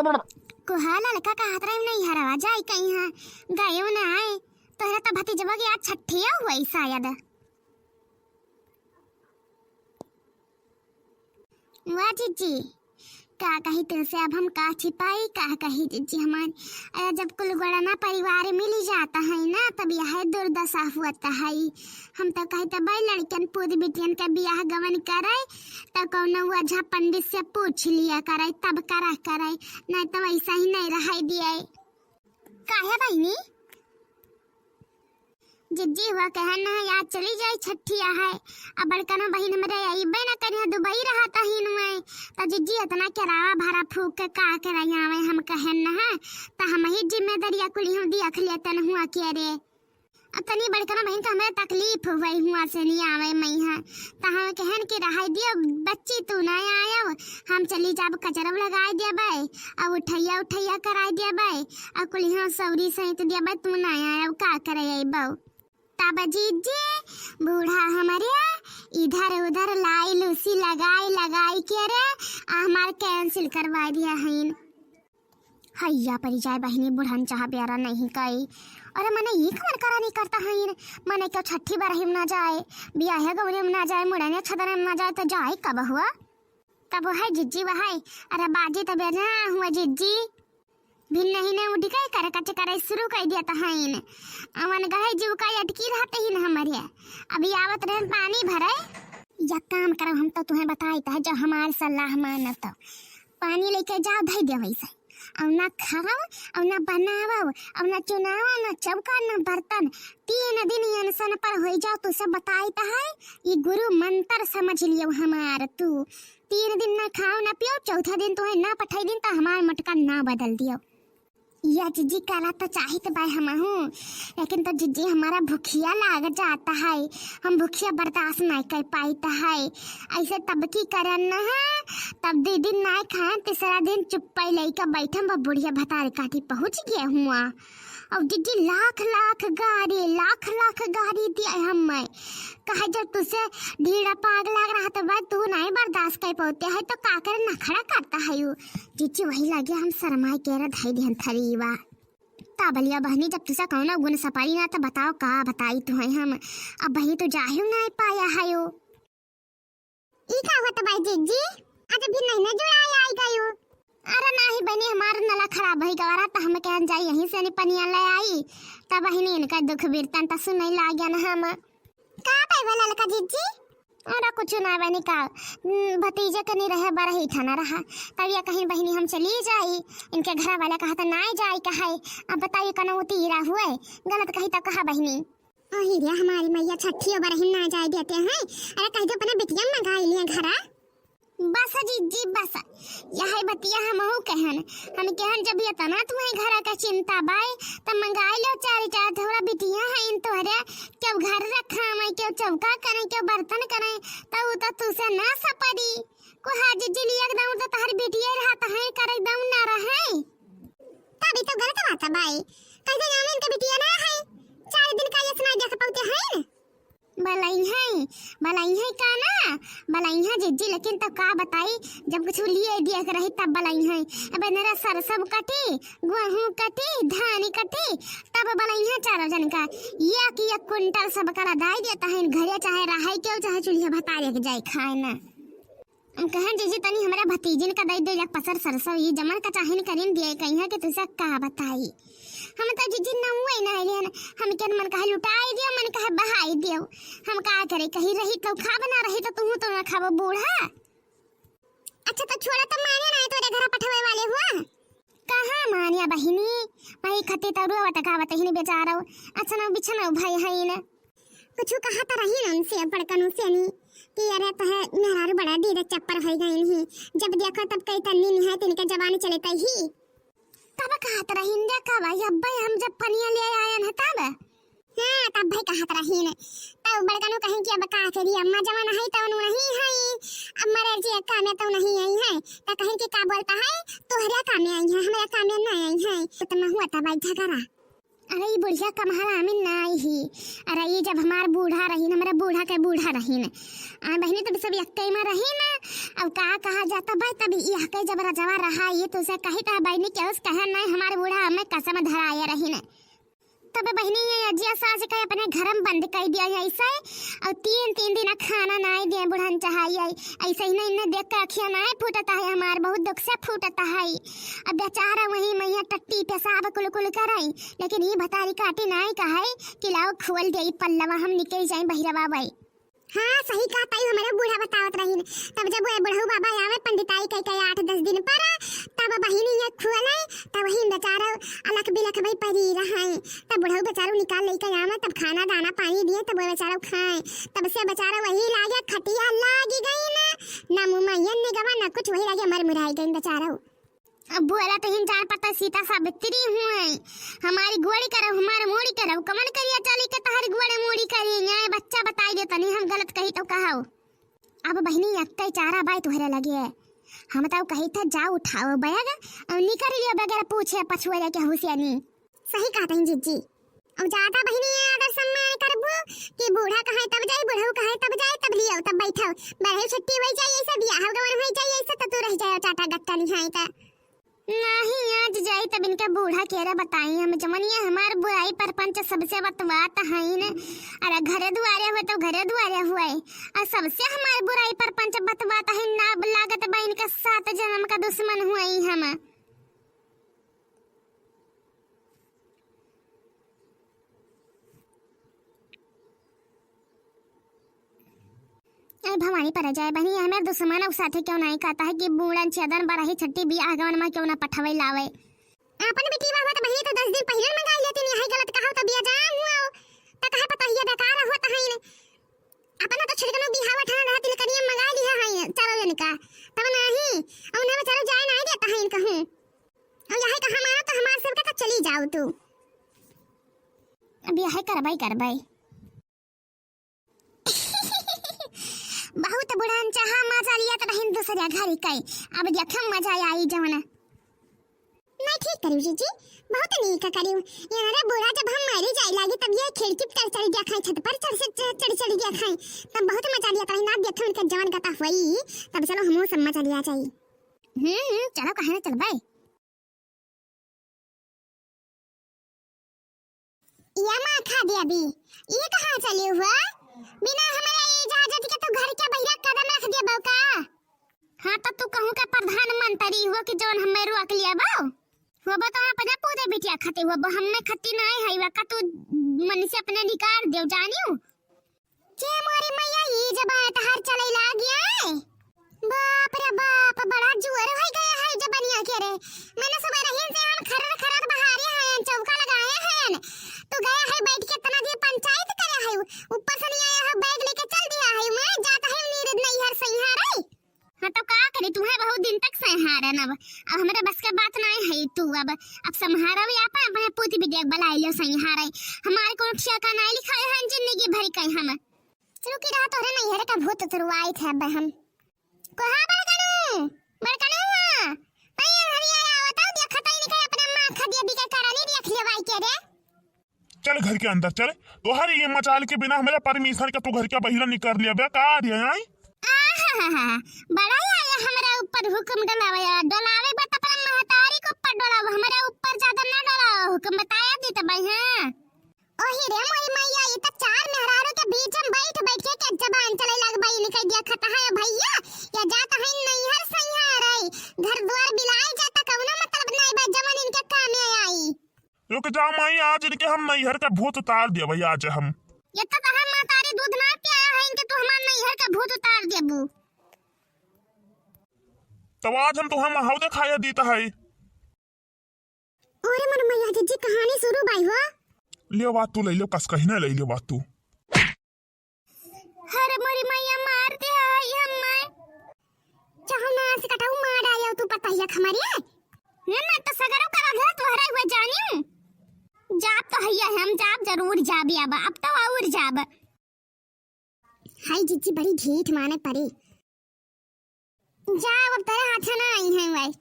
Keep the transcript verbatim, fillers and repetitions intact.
कुहा ललका कहत रहे नैहरवा जाई कहीं है, गयो ना आए। तोहरा तो भतीजवा के आज छठिया हुआ शायद। वाह जिज्जी, का कही तुमसे, अब हम का छिपाई, का कही जिज्जी हमार। अरे जब कुल गोड़ना परिवार मिली जाता है ना, तब यह दुर्दशा होता है। हम तो कही तो भाई लड़कन पूत बिटियन के बियाह गवन करे, तो कौनो ओझा पंडित से पूछ लिया करे, तब करा करे, नहीं तो वैसा ही नहीं रह दिए। काहे बहिनी? जिज्जी हुआ कहन है, आज चली जाई छठिया है। अब बड़कनो बहिन हमरे अइबे न करिया, दुबई रहत ही नुए। त जिज्जी इतना किराया भाड़ा फूक के का करे आवे, हम कहन है, त हम ही जिम्मेदारिया कुली हम दियख लेतन हुआ के रे। अब तनी बड़कनो बहिन के हमरे तकलीफ हुई हुआ से नहीं आवे मई है। त हम कहन कि रहाई दियो बच्ची, तू ना आयो, हम चली जाब कचरव लगाई देबे, अब उठैया उठैया कराई देबे, अब कुलिहाँ सौरी सहित देबे, तू ना आयो, का करे अइबो। तब जिज्जी बूढ़ा हमरे इधर उधर लाई लूसी लगाई लगाई के रे, आ हमार cancel करवा दिया हईन। हैया परी जाए बहिनी, बुढ़न चाह प्यारा नहीं कई। अरे मने ई कमन करा नहीं करता हईन, मने क्यों छठी बरही में ना जाए, बियाहे गौरी में ना जाए, मुड़ने छदने में ना जाए, तो जाए कब हुआ? तब है जिज्जी वहाई, अरे बाजी तबे ना हुआ जिज्जी। भिन्न ही ने उठ गए, कर कच करे शुरू कर दिया तहाइन। अवन गहे जीव का अटकी रहते ही न हमरे। अभी आवत रहन पानी भरे। या काम करो, हम तो तुम्हें बताई तो है, जो हमार सलाह मानो तो पानी लेके जाओ, धई दे वैसे। और ना खाओ, और ना बनाओ, और ना चुनाओ, ना चौका, ना बर्तन। तीन दिन ये अनशन पर होई जाओ, तुसे बताई तो है, ये गुरु मंत्र समझ लियो हमार तू। तीन दिन ना खाओ ना पियो, चौथा दिन तुम्हें ना पठाई दिन तो हमार मटका ना बदल दियो। या जिज्जी, करा तो चाहित बाय हमहू, लेकिन तो जिज्जी हमारा भुखिया लाग जाता है, हम भुखिया बर्दाश्त नहीं कर पाइत है। ऐसे तब की करन न है, तब दो दिन नहीं खाए, तीसरा दिन चुप्पे लेके बैठम, वो बुढ़िया भतारी काटी पहुँच गया हुआ। और जिज्जी लाख लाख गारी, लाख लाख गारी दिया है हमें। कहे जब तुसे ढीड़ा पाग लाग रहा तो भाई तू नहीं बर्दाश्त कर पाते है तो का करे नखड़ा करता है यू। जिज्जी वही लगे हम शर्माए के रे धई दिहन थरीवा। ता बलिया बहनी जब तुसे कौनो गुण सपारी ना तो बताओ का बताई तुहे हम। अब वही तो जाहिम नहीं पाया है यो। ई का होत बाई जिज्जी? आज भी नहीं ना जुड़ाए आई गयो। अरे नाही बनी हमार नला खराब है गवारा तो हम कहन जाई यहीं से नहीं पनिया ले आई। तब बहिनी इनका दुख बिरतन तो सुनई लागन हम। का पाइबे ललका जिज्जी? अरे कुछ ना बनी का, हम्म, भतीजे के नहीं रहे बरही ठाना रहा। तब ये कहीं बहिनी हम चली जाई, इनके घर वाले कहा तो ना जाई कहे। अब बताइए कनौती हीरा हुए, गलत कही तो कहा बहिनी। अही रे हमारी मैया छठियो बरही ना जाए देते हैं। अरे कह दो अपने बिटिया मंगाई लिए घरा। बस जिज्जी बस, यह बतिया हमहू कहन। हम कहन जब इतना तुम्हें घर का चिंता बाय, तब मंगाई लो चार चार थोड़ा बिटिया हैं इन तोहरे, क्यों घर रखा मैं, क्यों चौका करें, क्यों बर्तन करें, तो वो तो तुसे ना सपरी। को हाँ जिज्जी लिए एकदम तो तहर बिटिया रहता है, कर एकदम ना रहे। तभी तो गलत बात है भाई, कैसे जाने इनके बिटिया ना है, चार दिन का ये सुनाई दे पाते हैं। बलई है, बलई है का ना, बलई है जिज्जी, लेकिन तब का बताई, जब कुछ लिए दिया के रही तब बलई है। अब मेरा सरसों कटी, गेहूं कटी, धान कटी, तब बलई है चारों जन का। ये कि एक कुंटल सब करा दाई देता है घरे, चाहे रहे क्यों, चाहे चूल्हे भतारे के जाए खाए ना। हम कहन जिज्जी तनी हमरा भतीजिन का दई दे एक पसर सरसों, ये जमन का चाहिन करिन दिए कहीं है कि तुसे का बताई। हम तो जिज्जी नौवे ना लेन, हम केन मन कहे लुटाई दियो, मन कहे बहाई दियो। हम का करे, कहीं रही तो खाब ना रही तो तुहू तो ना खाबो बूढ़ा। अच्छा तो छोड़ा तो माने ना तोरे घर पठवे वाले हुआ। कहाँ मानिया बहिनी, वही खती तो रोवत गावत ही बेचारो। अच्छा ना बिछना भाई है ना। कुछ कहा तो रही ना उनसे बड़कनू से नहीं कि अरे तो है मेहरारू बड़ा डीरे चप्पर हो गए नहीं। जब देखो तब कई तन्नी नहीं है तिनके जबान चले तई ही। तब कहत रहीन रे का भाई, अब्बे हम जब पनिया ले आयन है तब। हाँ, तब भाई कहत रहीन। तब बड़कनू कहीं कि अब का करी, अम्मा जवन है तवन नहीं है। अब मरे जी कामे तो नहीं आई है। त कहीं कि का बोलता है, तोहरे कामे आई है, हमारे कामे नहीं आई है। तो तुम हुआ था भाई झगड़ा। अरे, ई बुढ़िया कमहरा में नाई ही। अरे, ई जब हमार बूढ़ा रहीन, हमरा बूढ़ा के बूढ़ा रहीन। आ, बहिनी, तब सब यक्के में रहीन। अब का कहा जाता भाई, तब ई यक्के जब रजवा रहा, ई तो से कही था बहिनी, केहू से कहे नाई, हमार बूढ़ा हमें कसम धराए रहीन। तब बहिनी, ये अजिया सास के अपने घर में बंद कर दिया ऐसे, और तीन, तीन दिन खाना नाई दिए बुढ़न चढ़ाई। ऐसे ही नहीं, इन्हें देख के अखिया नाई फूटता है हमार, बहुत दुख से फूटता है। अब बेचारा वही मैया टट्टी पेशाब कुल कुल करे, लेकिन ई भतारी काटी नाई कहे कि लाओ खोल दे ई पल्लवा, हम निकल जाए बहिरवा बाई। हाँ, सही कहा ताई, हमारे बूढ़ा बतावत रहीन। तब जब वो बुढ़ऊ बाबा आवे पंडिताई कह के आठ दस दिन पर, तब बहिनी ये खोले, तब वही बेचारा अलख बिलख भाई परी रहे। तब बुढ़ऊ बेचारू निकाल लेके आवे, तब खाना दाना पानी दिए, तब वो बेचारा खाए। तब से बेचारा वही लागे खटिया लागी गई ना, ना मुँह में ये निगवा, ना कुछ, वही लागे मर मुराई गई बेचारा। अब बोला तो हिन जान पता सीता सावित्री हुए, हमारी गोड़ी करो, हमार मूड़ी करो, कमन करिया चाली के तहरी गोड़े मूड़ी करी, न्याय बच्चा बताई दे तनी, हम गलत कही तो कहो। अब बहिनी यक्के चारा बाई तुहरे लगे, हम तो कही था जाओ उठाओ बैग और निकर लियो बगैर पूछे पछुए के हुसियानी। सही कहत हईं जीजी। अब ज्यादा बहिनी आदर सम्मान करबू कि बूढ़ा कहे तब जाई, बुढ़ऊ कहे तब जाई, तब लियो, तब बैठो। बढ़ई छुट्टी होई जाई, ऐसे बियाह गवन होई जाई, ऐसे तो तू रह जाए चाटा गट्टा निहाई का। नहीं, आज जाई तब इनका बूढ़ा केरा बताई हम, जमनिया हमार बुराई परपंच सबसे बतवात हईन। अरे घरे दुआरे हुए तो घरे दुआरे हुए, और सबसे हमार बुराई परपंच बतवात हईन, ना लागत बा इनका सात जन्म का दुश्मन हुए हम। अरे भवानी पर जाए बहिनी, हमार दुश्मन और साथे क्यों नहीं कहता है कि बूढ़न छेदन बरही छट्टी बियाह गवन में क्यों ना पठवे लावे। अपन बेटी बा होत बहिनी तो दस दिन पहिले मंगा लेती, नहीं है गलत कहो तो बिया जान हुआ हो, तो कहे पता ही बेकार होत है ने। अपन तो छिड़कनो बिहावा ठान रहा तिलकनिया मंगा लिया है चारों जन का, तब नहीं, और उन्हें बेचारो जाए नहीं देता है इनका हूँ। और यही कहा मानो तो हमार सबका तो चली जाओ तू। अब यही करबाई करबाई। बहुत बुढ़न चाहा मजा लिया तो बहिन दूसरे घर ही कई। अब देखम मजा आई जवन। नहीं ठीक करियो जीजी, बहुत नीक करियो। यार बुढ़ा जब हम मरी जाए लागी तब ये खिड़की पर चढ़ चढ़ गया खाए, छत पर चढ़ से चढ़ चढ़ गया खाए, तब बहुत मजा लिया तो ना देखम इनका जवन गता हुई, तब चलो हमहू सब मजा लिया जाई। हम्म हम्म, चलो कहे ना चलबे। या माखा देवी, ये कहाँ चली हुआ? बिना हमारे इजाजत के तू घर के बहिरा कदम रख देबो का? हाँ तो तू कहूँ का प्रधानमंत्री हुआ कि जौन हमें रोक लिया बो? वो बा तो अपने पूरे बिटिया खाती हुआ बो, हमें खत्ती नहीं है हुआ का तू मन से अपने निकाल दे जानियो। जे मोरी मैया, ई जबान तहार चले लाग गया है। बाप रे बाप, बड़ा जुअर हो गया है जबनिया के रे। मैंने सुबह रहीन से हम खरर खरर बहारे हैं, चौका लगाए हैं। तू गया है बैठ के इतना दिन पंचायत करे है, ऊपर से नहीं आया है, बैग लेके चल दिया है। मैं जाता है नीरद नैहर सैहारे। हाँ, तो का करी, तुम्हें बहुत दिन तक संहारन अब, अब हमरे बस के बात नहीं है तू अब, अब संहारो भी आपन, अपने पूत बिटिया के बुलाए लियो संहारे, हमारे कोनो ठिकाना नहीं लिखा है जिंदगी भर के हम। रुकी रहा, तोरे नैहर का भूत उतरवाई थे अब हम। कोहा बड़कनू, बड़कनू हुआ, नहीं हरिया आवता, देखा तो इनके अपने माँ खदिया भी के करनी देख ले भाई के रे। चल घर के अंदर चल। तोहर ये मचाल के बिना हमारे परमिशन के तू घर के बहिरा निकर लिया बे, का रे आई? आहाहाहा, बड़ा ही आया हमरा ऊपर हुक्म डलावे, डलावे बा त अपना महतारी के ऊपर डलाओ, हमरा ऊपर ज्यादा ना डलाओ, हुक्म बताया दी त भाई, हाँ। ओही रे मोरी मैया, ई त चार मेहरारू के बीच में बैठ बैठ के, के जबान चले लग बा, इनके देखत है भैया, या जात है नैहर सैहारे, घर द्वार बिलाए जाता, कौनो मतलब नहीं बा, जवन इनके कामे आई। रुक जा माई, आज इनके हम नैहर का भूत उतार दिया भाई, आज हम। ये तो कहा महतारी दूध ना पिया है, इनके तू हमार नैहर का भूत उतार देबू। तब आज हम तुहे महौ देखाया दीता है। अरे मोर मैया, जीजी कहानी शुरू बाई हो। ले बात तू ले ले, कस कहीं ना ले ले बात तू। अरे मोरी मैया, मार दे है हमें। चाहो ना से कटाऊ मार आयो तू पता ही हमारी है। ये मैं तो सगरो करा घर तोहरा हुआ जानियो। जाब तो हैया है, हम जाब जरूर जाब अब, अब तो और जाब। हाय जीजी बड़ी ढीठ माने पड़ी। जाब अब तेरे हाथ ना आई है भाई।